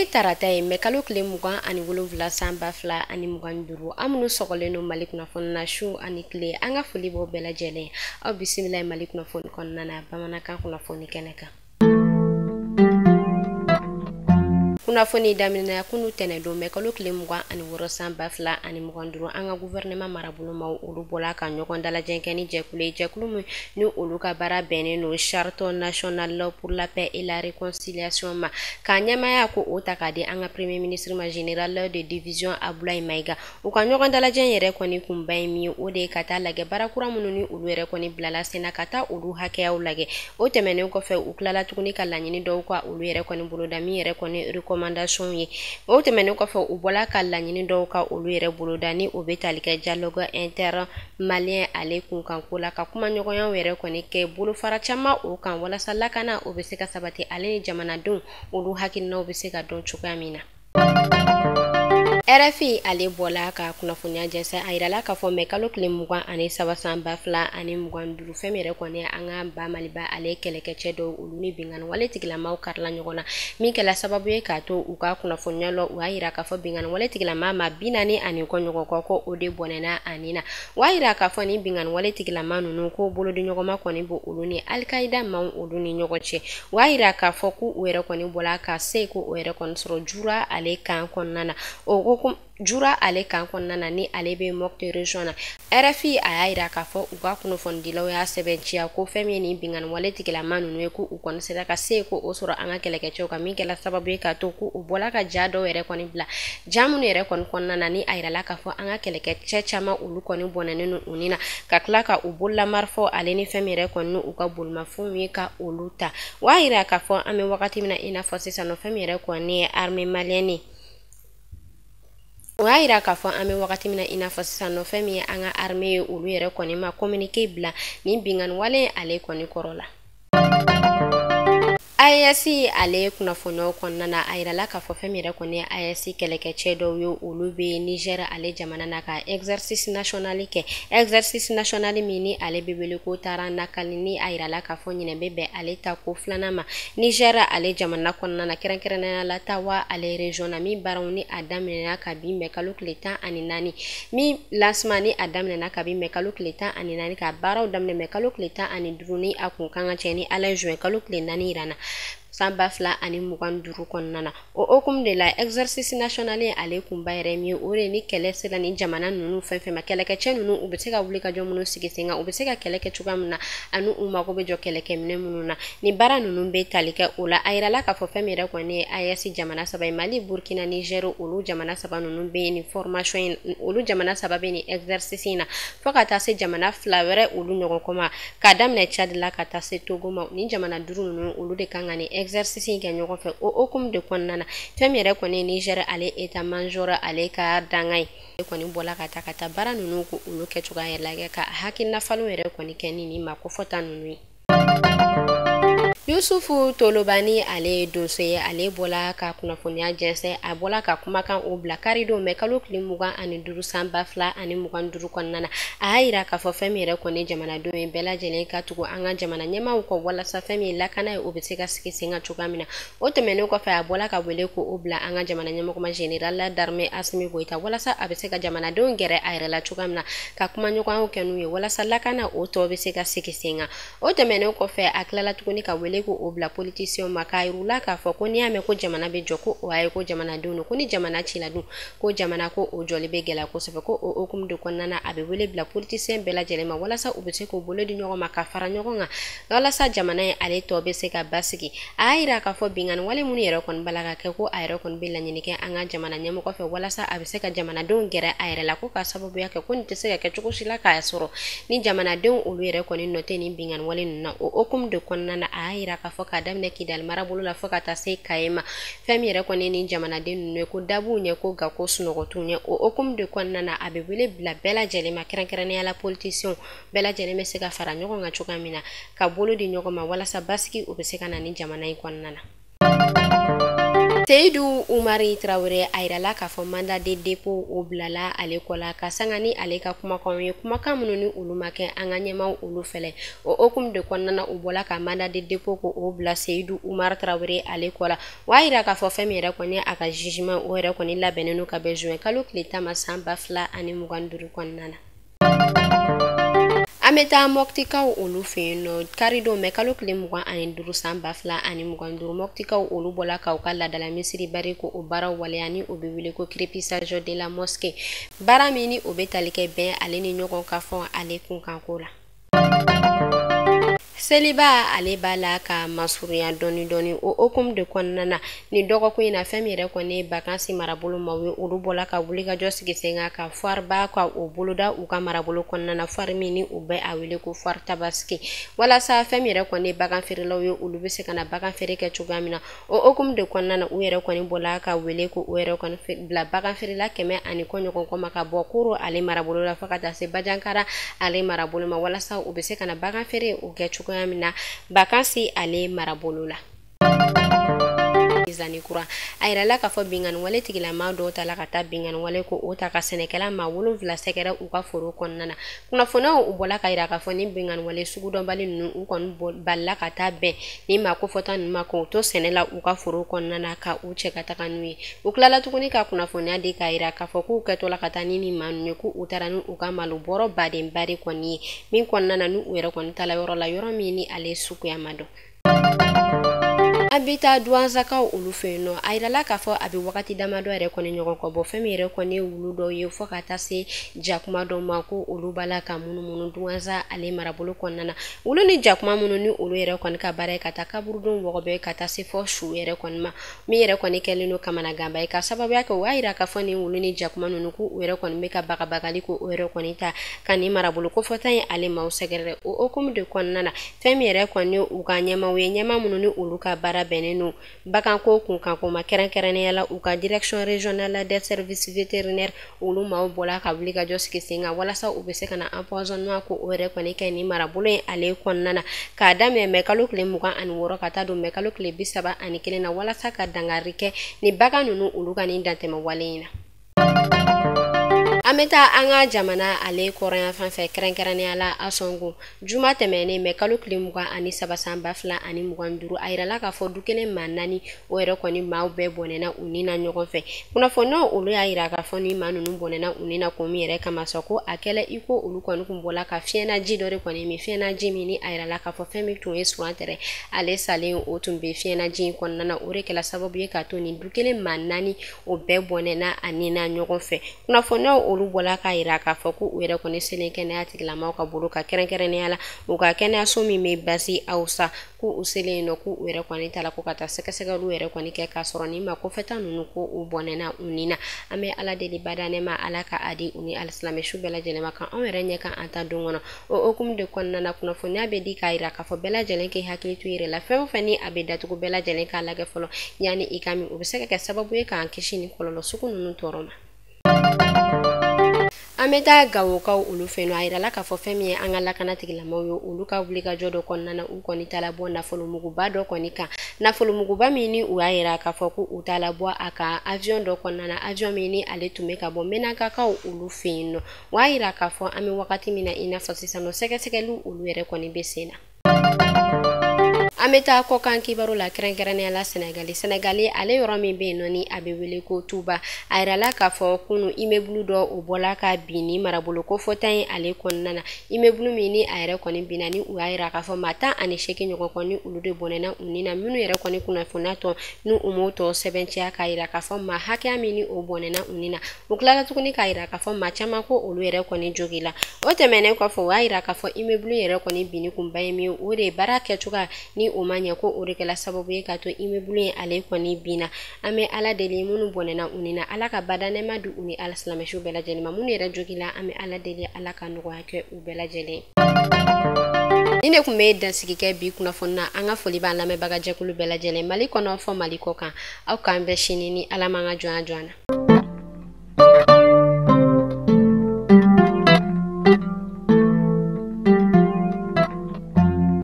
Tarata ye mɛ kalo tile 27 san 2025. An minnu sɔgɔlen don Mali kunnafoni na su ani tile, an ka foli b'aw bɛɛ lajɛlen. Aw bisimila Mali kunnafoni kɔnɔna na bamanankan kunnafoni kɛnɛ kan. Kunnafoni daminɛna kunu tɛnɛdon mɛ kalo tile 26 san 2025. An ka gouvernement marabolomaw olu bɔla ka ɲɔgɔn dalajɛ kɛ ni jɛkulu ye, jɛkulu min ni olu ka baara bɛnnen don Charte nationale pour la paix et la réconciliation ma, ka ɲɛmaaya ko o ta k'a di an ka premier ministre ma, général de division Abdoulaye Maïga. U ka ɲɔgɔn dalajɛ yɛrɛ kɔni kunba ye min ye, o de ye ka taa lajɛ baara kura minnu ni olu yɛrɛ kɔni bilala sen na, ka taa olu hakɛyaw lajɛ. O tɛmɛnen kɔfɛ, u tilala tuguni ka laɲini dɔw ka olu yɛrɛ kɔni boloda, min yɛrɛ kɔni recommandation ye. O tɛmɛnen kɔfɛ, u bɔla ka laɲini dɔw ka olu yɛrɛ boloda, ni o bɛ tali kɛ dialogue inter malien ale kunkanko la, ka kumaɲɔgɔnyaw yɛrɛ kɔni kɛ bolofara caman o kan, walasa lakana o bɛ se ka sabati, ale ni jamanadenw olu hakilinaw bɛ se ka dɔn cogoya min na. RFI ale bɔla ka kunnafoniya jɛnsɛn. A yirala k'a fɔ mɛ kalo tile 23 san 2025, fɛn min yɛrɛ kɔni an ka ba Maliba ale kɛlɛkɛcɛ dɔw olu ni binkanni wale tigilamaw karila ɲɔgɔn na, min kɛla sababu ye k'a to u ka kunnafoniya lɔ. U y'a yira k'a fɔ binkanni wale tigilama ma 40 ani kɔ ɲɔgɔn kɔ, ko o de bɔnɛna a ni na. U y'a yira k'a fɔ ni binkanni wale tigilama ninnu ko bolodiɲɔgɔnma kɔni b'o olu ni Alikaida maaw olu ni ɲɔgɔn cɛ. U y'a yira k'a fɔ k'u yɛrɛ kɔni bɔla ka se ko o yɛrɛ kɔni sɔrɔ Jura ale kan kɔnɔna na, o ko Jura ale kan kɔnɔna na, ni ale bɛ Mopti région na. RFI a y'a yira k'a fɔ u ka kunnafonidilaw y'a sɛbɛntiya ko fɛn min ye nin binkanni wale tigilama ninnu ye, ko u kɔni sera ka se ko o sɔrɔ an ka kɛlɛkɛcɛw kan, min kɛla sababu ye k'a to ko u bɔla ka ja dɔw yɛrɛ kɔni bila, ja minnu yɛrɛ kɔni kɔnɔna na ni a yirala k'a fɔ an ka kɛlɛkɛcɛ caman olu kɔni bɔnɛnen don u ni na, ka tila ka u bolola marifaw ale ni fɛn min yɛrɛ kɔni u ka bolimafɛnw ye ka olu ta. U y'a yira k'a fɔ an bɛ wagati min na i n'a fɔ sisan nɔ, fɛn min yɛrɛ kɔni ye armée malienne ye. O y'a yira k'a fɔ an bɛ wagati min na i n'a fɔ sisan nɔ, fɛn min ye an ka armée ye, olu yɛrɛ kɔni ma communiqué bila nin binkanni wale ale kɔni kɔrɔ la. AES ale kunnafoniyaw kɔnɔna na, a yirala k'a fɔ fɛn min yɛrɛ kɔni ye AES kɛlɛkɛcɛ dɔw ye, olu bɛ Niger ale jamana na ka exercice national kɛ, exercice national min ni ale bɛ wele ko Taranakali, ni a yirala k'a fɔ ɲinɛ bɛ bɛn ale ta ko filanan ma Niger ale jamana kɔnɔna na, kɛrɛnkɛrɛnnenya la Tawa ale région na, min baaraw ni a daminɛna kabi mɛ kalo tile 14, min lancement ni a daminɛna kabi mɛ kalo tile 14, ka baaraw daminɛ mɛ kalo tile 15, ni a kun kan ka cɛ ni Ala ye juin kalo tile 4 yira na san 2025 kɔnɔna na. O hokumu de la, exercice national ale kunba yɛrɛ min ye, o de ni kɛlɛ sera ni jamana ninnu fɛn fɛn ma, kɛlɛkɛcɛ ninnu u bɛ se ka wuli ka jɔ minnu sigi sen kan, u bɛ se ka kɛlɛ kɛ cogoya min na, ani u mago bɛ jɔ kɛlɛkɛminɛ minnu na, ni baara ninnu bɛ tali kɛ o la. A yirala k'a fɔ fɛn min yɛrɛ kɔni ye AES jamana saba ye, Mali, Burkina, Niger, olu jamana saba ninnu bɛ nin formation in, olu jamana saba bɛ nin exercice in na, fo ka taa se jamana fila wɛrɛ olu ɲɔgɔn kɔ ma, k'a daminɛ Tchad la ka taa se Togo ma. Ni jamana duuru ninnu olu de kan ka nin exercice in kɛ ɲɔgɔn fɛ. O hokumu de kɔnɔna na, fɛn min yɛrɛ kɔni ye Niger ale état major ale ka danga ye kɔni bɔla ka taa baara ninnu ko olu kɛcogoya yɛrɛ lajɛ, ka hakilina falenw yɛrɛ kɔni kɛ ni nin ma kofɔta ninnu ye. Yusufu Tolobani ale ye donso ye, ale bɔla ka kunnafoniya jɛnsɛn. A bɔla ka kumakan o bila karidon mɛ kalo tile 25 san 2025 kɔnɔna na. A y'a yira k'a fɔ fɛn min yɛrɛ kɔni jamanadenw ye, bɛɛ lajɛlen ka tugu an ka jamana ɲɛmaaw kɔ, walasa fɛn min ye lakana ye, o bɛ se ka sigi sen kan cogoya min na. O tɛmɛnen kɔfɛ, a bɔla ka wele ko o bila an ka jamana ɲɛmɔgɔ ma, général d'armée Assimi Goïta, walasa a bɛ se ka jamanadenw gɛrɛ a yɛrɛ la cogoya min na, ka kumaɲɔgɔnyaw kɛ n'u ye, walasa lakana o tɔ bɛ se ka sigi sen kan. O tɛmɛnen kɔfɛ, a tilala tuguni ka wele ko o bila politisiyɛnw ma, k'a yir'u la k'a fɔ ko n'i y'a mɛn ko jamana bɛ jɔ, ko o y'a ye ko jamanadenw don, ko ni jamana cila dun, ko jamana ko o jɔli bɛ gɛlɛya kosɛbɛ. Ko o hokumu de kɔnɔna na, a bɛ wele bila politisiyɛn bɛɛ lajɛlen ma, walasa u bɛ se k'u bolo di ɲɔgɔn ma, ka fara ɲɔgɔn kan, walasa jamana in ale tɔ bɛ se ka basigi. A y'a yira k'a fɔ binkanni wale minnu yɛrɛ kɔni b'a la ka kɛ, ko a yɛrɛ kɔni bɛ laɲini kɛ an ka jamana ɲɛmɔgɔ fɛ, walasa a bɛ se ka jamanadenw gɛrɛ a yɛrɛ la, ko k'a sababuya kɛ ko nin tɛ se ka kɛ cogo si la k'a sɔrɔ ni jamanadenw olu yɛrɛ kɔni nɔ tɛ nin binkanni wale ninnu na. O hokumu de kɔnɔna na, a y'a yira k'a fɔ k'a daminɛ Kidali marabolo la fo ka taa se Kaye ma, fɛn min yɛrɛ kɔni ni jamanaden ninnu ye, ko dabuw ɲɛ, ko nka ko sunɔgɔ t'u ɲɛ. O hokumu de kɔnɔna na, a bɛ wele bila bɛɛ lajɛlen ma, kɛrɛnkɛrɛnnenya la politisiyɛnw bɛɛ lajɛlen bɛ se ka fara ɲɔgɔn kan cogoya min na, ka bolo di ɲɔgɔn ma, walasa basigi o bɛ se ka na ni jamana in kɔnɔna na. Seyidu Umari Tarawele a yirala k'a fɔ mandat de dépôt o bilala ale kɔ la ka sanga ni ale ka kumakanw ye, kumakan minnu ni olu ma kɛ an ka ɲɛmaaw olu fɛlɛ. O hukumu de kɔnɔna na, u bɔla ka mandat de dépôt ko o bila Seyidu Umar Tarawele ale kɔ la. O y'a yira k'a fɔ fɛn min yɛrɛ kɔni a ka jugement o yɛrɛ kɔni labɛnnen don ka bɛn juin kalo tile 10 ma san 2025 kɔnɔna na. An bɛ taa Mɔptikaw olu fɛ yen nɔ karidon mɛ kalo tile 25 san 2025, Mɔptikaw olu bɔla k'aw ka laadala misiri bari ko o baaraw waleya ni o bɛ wele ko crépissage de la mosquée, baara min ni o bɛ tali kɛ bɛn ale ni ɲɔgɔn ka fɔ ale kunkanko la. Seliba ale b'a la ka masurunya dɔɔni dɔɔni. O hukumu de kɔnɔna na, nin dɔgɔkun in na, fɛn min yɛrɛ kɔni ye Bakansi marabolo maaw ye, olu bɔla ka wulikajɔ sigi sen kan ka foireba ka o boloda u ka marabolo kɔnɔna na, foire min ni u bɛ a wele ko foire Tabaski, walasa fɛn min yɛrɛ kɔni ye bagan feerelaw ye, olu bɛ se ka na bagan feere kɛ cogoya min na. O hukumu de kɔnɔna na, u yɛrɛ kɔni bɔla ka wele ko o yɛrɛ kɔni bila bagan feerela 100 ani kɔ ɲɔgɔn kɔ ma ka bɔ Koro ale marabolo la fo ka taa se Bajankara ale marabolo ma, walasa u bɛ se ka na bagan feere o kɛ cogoya min na Bakansi ale marabolo la. Zanikura a yirala k'a fɔ binkanni wale tigilama dɔw ta la ka taa binkanni wale ko o ta ka sɛnɛkɛla maa 7 sɛgɛrɛ u ka foro kɔnɔna na. Kunnafoniyaw u bɔla ka yira k'a fɔ ni binkanni wale sugudɔnbali ninnu u kɔni balila ka taa bɛn ni maa kofɔta ninnu ma k'o to sɛnɛ la u ka foro kɔnɔna na ka u cɛ ka taga n'u ye. U tilala tuguni ka kunnafoniya di k'a yira k'a fɔ k'u kɛtɔ la ka taa ni maa ninnu ye, k'u taara ni u ka malo bɔrɔ badenba de kɔni ye min kɔnɔna na n'u yɛrɛ kɔni taala yɔrɔ la, yɔrɔ min ni ale suguya ma dɔn. An bɛ taa Duwanzakaw olu fɛ yen nɔ. A yirala k'a fɔ a bɛ wagati damadɔ yɛrɛ kɔni ɲɔgɔn kɔ bɔ, fɛn min yɛrɛ kɔni ye wulu dɔw ye fo ka taa se jakuma dɔw ma ko olu b'a la ka munumunu Duwanza ale marabolo kɔnɔna na. Wulu ni jakuma minnu ni olu yɛrɛ kɔni ka baara ye ka taa kaburudenw wɔgɔbɛ ka taa se fɔ su yɛrɛ kɔni ma, min yɛrɛ kɔni kɛlen don kamanaganba ye ka sababuya kɛ. O y'a yira k'a fɔ nin wulu ni jakuma ninnu k'u yɛrɛ kɔni bɛ ka bagabagali ko o yɛrɛ kɔni ta ka nin marabolo kofɔta in ale maaw sɛgɛrɛ. O hukumu de kɔnɔna na, fɛn min yɛrɛ kɔni ye u ka ɲɛmaaw ye, ɲɛmaa minnu ni olu ka baara bɛnnen don baganko kunkanko ma, kɛrɛnkɛrɛnnenya la u ka direction régionale des services vétérinaires, olu maaw bɔla ka wuli ka jɔ sigi sen kan walasa u bɛ se ka na empoisonnement ko o yɛrɛ kɔni kɛ nin marabolo in ale kɔnɔna na k'a daminɛ mɛ kalo tile 26 ka taa don mɛ kalo tile 31 na, walasa ka dankari kɛ ni bagan ninnu olu ka nin dantɛmɛ wale in na. An bɛ taa an ka jamana ale kɔrɔnya fan fɛ, kɛrɛnkɛrɛnnenya la Asɔngo. Juma tɛmɛnen mɛ kalo tile 23 san 2025, a yirala k'a fɔ du kelen maa 4 o yɛrɛ kɔni maaw bɛɛ bɔnɛna u ni na ɲɔgɔn fɛ. Kunnafoniyaw olu y'a yira k'a fɔ ni maa ninnu bɔnɛna u ni na kun min yɛrɛ kama sa, ko a kɛla i ko olu kɔni kun bɔla ka fiɲɛnaji dɔ de kɔni min, fiɲɛnaji min ni a yirala k'a fɔ fɛn min tun ye suran tɛrɛ ale salen o tun bɛ fiɲɛnaji in kɔnɔna na. O de kɛla sababu ye k'a to nin du kelen maa 4 o bɛɛ bɔnɛna a ni na ɲɔgɔn fɛ. Kunnafoniyaw olu bɔla k'a yira k'a fɔ ko u yɛrɛ kɔni selen kɛnɛya tigilamaaw ka bolo ka, kɛrɛnkɛrɛnnenya la u ka kɛnɛyaso min bɛ basi Awusa, k'u selen yen nɔ, k'u yɛrɛ kɔni taara ko ka taa sɛgɛsɛgɛliw yɛrɛ kɔni kɛ k'a sɔrɔ ni ma kɔfɛta ninnu ko u bɔnɛna u ni na. An bɛ Ala deli bada nɛma, Ala ka a di u ni alisilamɛ su bɛɛ lajɛlen ma, ka anw yɛrɛ ɲɛ kan an ta don kɔnɔ. O hukumu de kɔnɔna na, kunnafoniya bɛ di k'a yira k'a fɔ bɛɛ lajɛlen k'i hakili to i yɛrɛ la, fɛn o fɛn ni a bɛ datugu, bɛɛ lajɛlen k'a lajɛ fɔlɔ yanni i ka min. O bɛ se ka kɛ sababu ye k'an kisi ni kɔlɔlɔ sugu ninnu tɔɔrɔ ma. An bɛ taa Gawokaw olu fɛ yen nɔ. A yirala k'a fɔ fɛn min ye an ka lakana tigilamaaw ye, olu ka wulikajɔ dɔ kɔnɔna na, u kɔni taara bɔ nafolomuguba dɔ kɔni kan, nafolomuguba min ni u y'a yira k'a fɔ ko u taara bɔ a kan avion dɔ kɔnɔna na, avion min ni ale tun bɛ ka bɔ Menakakaw olu fɛ yen nɔ. O y'a yira k'a fɔ an bɛ wagati min na i n'a fɔ sisan nɔ, sɛgɛsɛgɛliw olu yɛrɛ kɔni bɛ sen na. An bɛ taa kɔkan kibaru la, kɛrɛnkɛrɛnnenya la Sɛnɛgali. Sɛnɛgali ale yɔrɔ min bɛ yen nɔ ni a bɛ wele ko Tuba, a yirala k'a fɔ kunu immeuble dɔ o bɔla ka bin ni marabolo kofɔta in ale kɔnɔna na, immeuble min ni a yɛrɛ kɔni binna ni u y'a yira k'a fɔ maa 18 ɲɔgɔn kɔni olu de bɔnɛna u ni na, minnu yɛrɛ kɔni kunnafoniya tɔ n'u u m'o tɔ sɛbɛntiya k'a yira k'a fɔ maa hakɛya min ni o bɔnɛna u ni na. U tilala tuguni k'a yira k'a fɔ maa caman ko olu yɛrɛ kɔni jogila. O tɛmɛnen kɔfɛ, u y'a yira k'a fɔ immeuble yɛrɛ kɔni binni kunba ye min ye, o de ye baara kɛcogoya ni o ma ɲɛ, ko o de kɛla sababu ye k'a to immeuble in ale kɔni binna. An bɛ Ala deli minnu bɔnɛna u ni na, Ala ka bada nɛɛma di u ni ala silamɛsiw bɛɛ lajɛlen ma. Minnu yɛrɛ jogila, an bɛ Ala deli Ala ka nɔgɔya kɛ u bɛɛ lajɛlen. Ni ne tun bɛ dansigi kɛ bi kunnafoni na. An ka foli b'an lamɛnbaga jɛkulu bɛɛ lajɛlen, Mali kɔnɔ fɔ Mali kɔ kan. Aw k'an bɛn sini ni Ala m'an ka jɔnya jɔ an na.